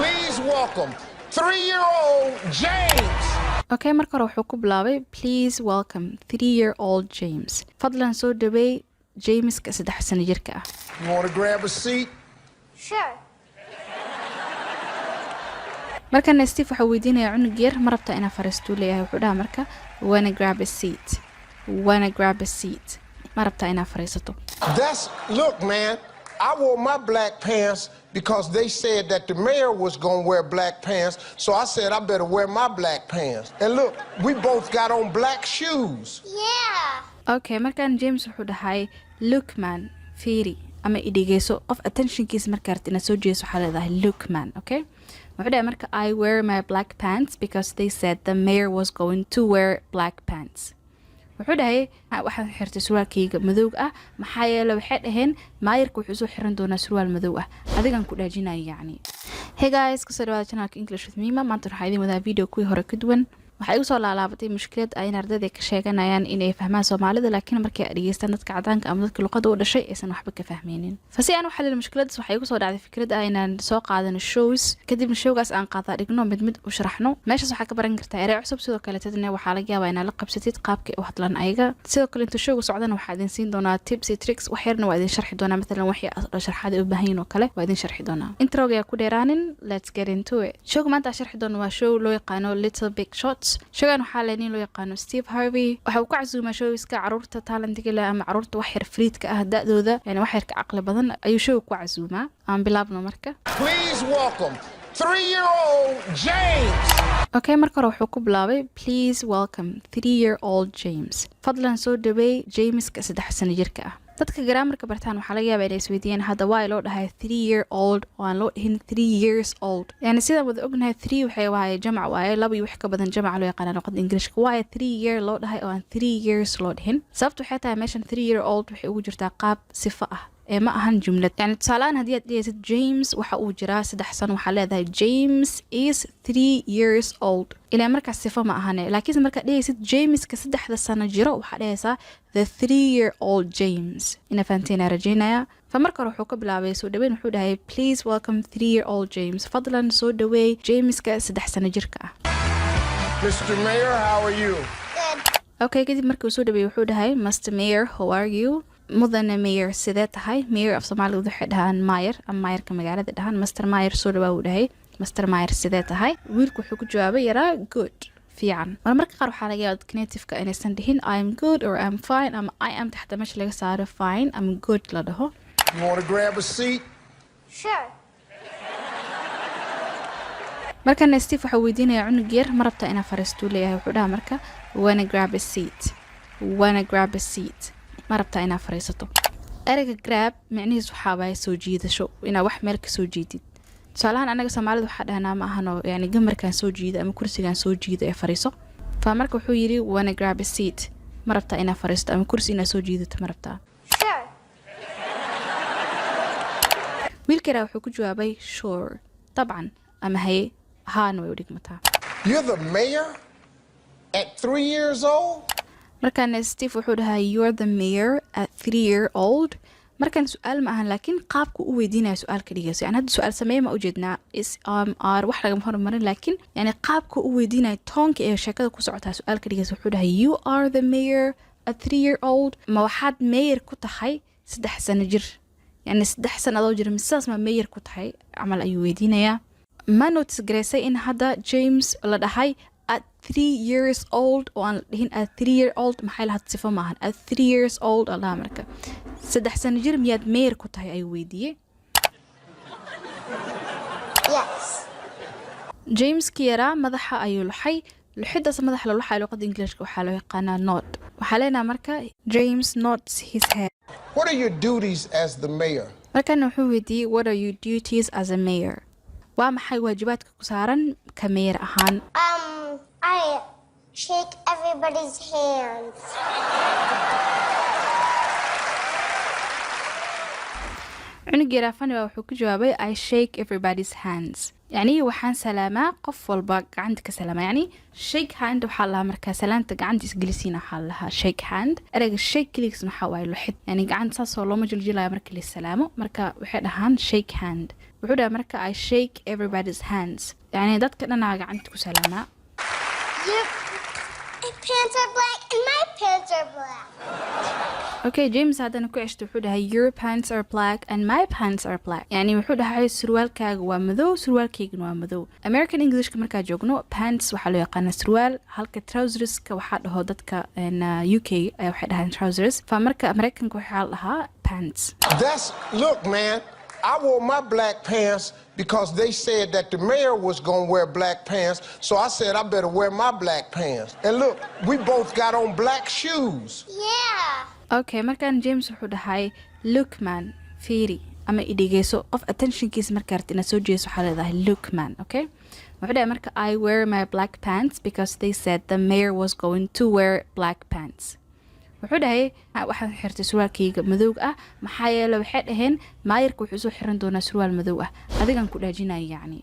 Please welcome 3-year-old James. Okay, marka hore wuxuu ku bilaabay, "Please welcome 3-year-old James." Fadlan soo dhaweey Jameska 3 sano jirka ah. You want to grab a seat? Sure. Markana Steve waxaa weydiinaya cunug yar, "Ma rabtaa inaa fariistuu?" leeyahay. Wuxuu dhaha marka, "Wanna grab a seat? Wanna grab a seat?" Ma rabtaa inaa fariisato? That's, look, man. I wore my black pants because they said that the mayor was gonna wear black pants, so I said I better wear my black pants. And look, we both got on black shoes. Yeah. Okay, markan James wuxuu dhahay, "Look, man," fiiri ama idhigeyso. Qof attentionkiisa markaa rabta inaad soo jeeso, waxaa leedahay, "Look, man." Okay, wuxuu dhahay marka, "I wear my black pants because they said the mayor was going to wear black pants." Wuxuu dhahay, waxaan xirtay surwaalkayga madowga ah, maxaa yeele waxay dhaheen maayarka wuxuu soo xiran doonaa surwaal madow ah. Adigan ku dhaajinayo yacni. Hey guys, kusoo dhawaada channelka English with Mima. Maanta waxaa idin wadaa video kuwii hore ka duwan. Waxaa igu soo laalaabatay mushkilad ay in ardayda ka sheeganayaan inay fahmaan Soomaalida, laakiin markay ay dhegeystaan dadka cadaanka ama dadka luqada u dhashay, aysan waxba ka fahmeynin. Fa si aan u xalilo mushkiladaas, waxaa igu soo dhacday fikrad ah inaan soo qaadano shows, kadibna showgaas aan qaadaa dhigno, mid mid u sharaxno. Meeshaas waxaa ka baran kartaa erey cusub. Sidoo kale tadna waxaa laga yaabaa inaad la qabsatid qaabka u hadlaan ayaga. Sidoo kale inta showga socdana, waxaa idin siin doonaa tips iyo tricks. Wax yarna waa idin sharxi doonaa, matalan wixii sharxaada u baahan yihiin oo kale waa idin sharxi doonaa. Introga ayaa ku dheeraanin, let's get into it. Showga maanta aan sharxi doono waa show loo yaqaano Little Big Shots. Showgan waxaa leh nin loo yaqaano Steve Harvey. Waxa uu ka casuumaa showgiska caruurta talentiga leh ama caruurta wax yar fariidka ah, da-dooda yani wax yar ka caqli badan ayuu showga ku casuumaa. Aan bilaabno marka. Please welcome 3-year-old James. Okay, marka hore wuxuu ku bilaabay, "Please welcome 3-year-old James." Fadlan soo dhaweey Jameska 3 sano jirka ah. Dadka grammarka bartaan waxaa laga yaabaa inay isweydiiyaan, hadda waa loo dhahay 3-year-old oo aan loo dhihin 3 years old? Yani sidaan wada ognahay, three waxay waaye jamac waaye, laba iyo wax ka badan jamac loo yaqaana luqada Ingiliishka. Waaye 3 year loo dhahay oo aan 3 years loo dhihin? Sababta waxay tahay, meeshan 3-year-old waxay ugu jirtaa qaab sifo ah ee ma ahan jumlad. Yani tusaalehaan, haddii aad dhehaysid James waxa uu jiraa 3 sano, waxaa leedahay "James is 3 years old." Ilaa markaas sifo ma ahane. Laakiinse markaad dhehaysid Jameska 3da sano jiro, waxaa dhehaysaa "the 3-year-old James." Ina fahanteena rajaynaya. Fa marka hore wuxuu ka bilaabay soo dhaweyn. Wuxuu dhahay, "Please welcome 3-year-old James." Fadlan soo dhaweey Jameska 3 sano jirka ah. Mr. Mayor, how are you? Good. Okay, kadib markii uu soo dhaweeyey, wuxuu dhahay, "Mr. Mayor, how are you?" Mudane mayor, sidee tahay? Mayor af Soomaaliga waxay dhahaan mayor ama maayarka magaalada dhahaan. Mr. Mayor, soo dhawaa, uu dhahay. Mr. Mayor, sidee tahay? Wiilku wuxuu ku jawaabay yaraa, "Good," fiican. Marmarka qaar waxaa laga yaaba dadka nativeka inaysan dhihin "I'm good" or "I'm fine" ama "I am" taxta meesha laga saaro, "fine" ama "good" la dhaho. You want to grab a seat? Sure. Markana Steve waxaa weydiinaya cunug yar, "Ma rabtaa inaa fariistuu?" leeyahay. Wuxuu dhaha marka, "Wanna grab a seat? Wanna grab a seat?" Ma rabtaa inaa fariisato? Ereyga "grab" micnihiis waxaa waaye soo jiidasho, inaa wax meel ka soo jiidid. Tusaalahaan, anaga Soomaalida waxaa dhahnaa, ma ahano, yani gamarkaan soo jiida ama kursigaan soo jiida ee fariiso. Fa marka wuxuu yidhi, "Wanna grab a seat?" Ma rabtaa inaa fariisto ama kursi inaa soo jiidato ma rabtaa? Sure. Wiilka yaraa wuxuu ku jawaabay, "Sure," dabcan ama haye, haana way u dhigmataa. You're the mayor at 3 years old? Markaana Steve wuxuu dhahay, "You're the mayor at 3-year-old?" Markan su-aal ma ahan, laakiin qaabku u weydiinaya su-aal ka dhigayso. Yani hadda su-aal sameeye ma ujeednaa, is, am, are wax lagama hormarin, laakiin yani qaabka u weydiinaya, toonka ee sheekada ku socotaa su-aal ka dhigaysa. Wuxuu dhahay, "You are the mayor at 3-year-old?" Ma waxaad mayor ku tahay 3 sano jir? Yani 3 sano adoo jira misaas ma mayor ku tahay camal ayuu weydiinayaa. Ma notice garaysay in hadda James la dhahay "at 3 years old" oo aan la dhihin "at 3-year-old"? Maxay lahayd? Sifo maahan. "At 3 years old" la dhaha. Marka 3 sano jir miyaad mayor ku tahay ayuu weydiiyey. Yes. Jameski yaraa madaxa ayuu luxay. Luxidaas madaxa la luxay luqada Ingiliishka waxaa loo yaqaanaa "nod". Waxaa leenaha marka, "James nods his head." What are your duties as the mayor? Markana wuxuu weydiiyey, "What are your duties as a mayor?" Waa maxay waajibaadka ku saaran ka mayor ahaan? I shake everybody's hands. Cunug yaraa funny baa wuxuu ku jawaabay, "I shake everybody's hands." Yacni waxaan salaamaa qof walba, gacanta ka salaama. Yacni "shake hand" waxaa lahaa markaa salaanta gacanta isgelisiina waxaa lahaa "shake hand". Ereyga "shake" keligiisna waxaa waaye luxid, yani gacanta saasoo looma jiljilaayo marka la salaamo. Marka waxay dhahaan "shake hand". Wuxuu dhahay marka, "I shake everybody's hands," yani dadka dhanaa gacanta ku salaamaa. Your pants are black and my pants are black. Okay, James haddana ku ceshta. Wuxuu dhahay, "Your pants are black and my pants are black." Yani wuxuu dhahay, surwaalkaaga waa madow, surwaalkaygana waa madow. American Englishka markaa joogno, pants waxaa loo yaqaana surwaal, halka trouserska waxaa dhaho dadka UK ayaa waxay dhahaan trousers. Fa marka Mareykanka waxaa la dhahaa pants. That's look, man. I wore my black pants because they said that the mayor was gonna wear black pants, so I said I better wear my black pants. And look, we both got on black shoes. Yeah. Okay, markaan James wuxuu dhahay, "Look man," fiiri ama idhigeyso. Qof attentionkiisa markaa rabti inaad soo jeeso, waxaa leedahay, "Look man." Okay, wuxuu dhahay marka, "I wear my black pants because they said the mayor was going to wear black pants." Wuxuu dhahay, waxaan xirtay surwaalkayga madowga ah, maxaa yeele waxay dhaheen maayarka wuxuu soo xiran doonaa surwaal madow ah. Adigan ku dhaajinaya yacni.